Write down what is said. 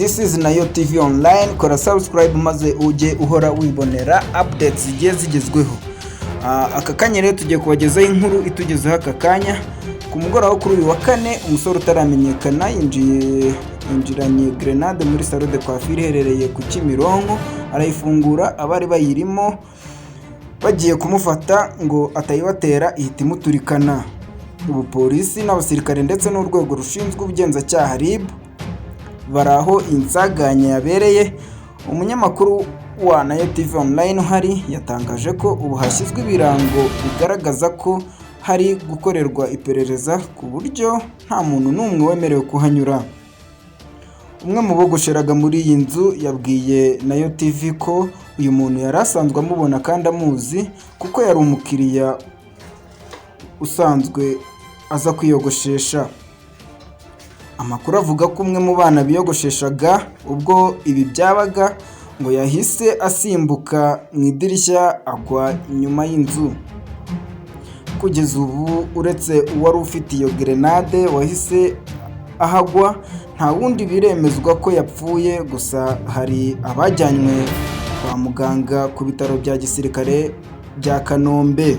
This is Nayo TV Online. Kora subscribe maze ujye uhora wibonera updates zigiye zigezweho. Aka kanya rero tugiye kubagezaho inkuru itugezeho aka kanya. Ku mugoroba wo kuri uyu wa kane, umusore utaramenyekana yinjiranye grenade muri salon de coiffure iherereye ku Kimironko, arayifungura. Abari bayirimo bagiye kumufata ngo atayibatera, ihita imuturikana. Ubu polisi n'abasirikare ndetse n'urwego rushinzwe ubugenzacyaha RIB bari aho insanganya yabereye. Umunyamakuru wa Nayo TV Online uhari yatangaje ko ubu hashyizwe ibirango bigaragaza ko hari gukorerwa iperereza, ku buryo nta muntu n'umwe wemerewe kuhanyura. Umwe mu bogosheraga muri iyi nzu yabwiye Nayo TV ko uyu muntu yari asanzwe amubona kandi amuzi, kuko yari umukiriya usanzwe aza kwiyogoshesha. Amakuru avuga ko umwe mu bana biyogosheshaga ubwo ibi byabaga ngo yahise asimbuka mu idirishya agwa inyuma y'inzu. Kugeza ubu, uretse uwari ufite iyo grenade wahise ahagwa, nta wundi biremezwa ko yapfuye. Gusa hari abajyanywe kwa muganga ku bitaro bya gisirikare bya Kanombe.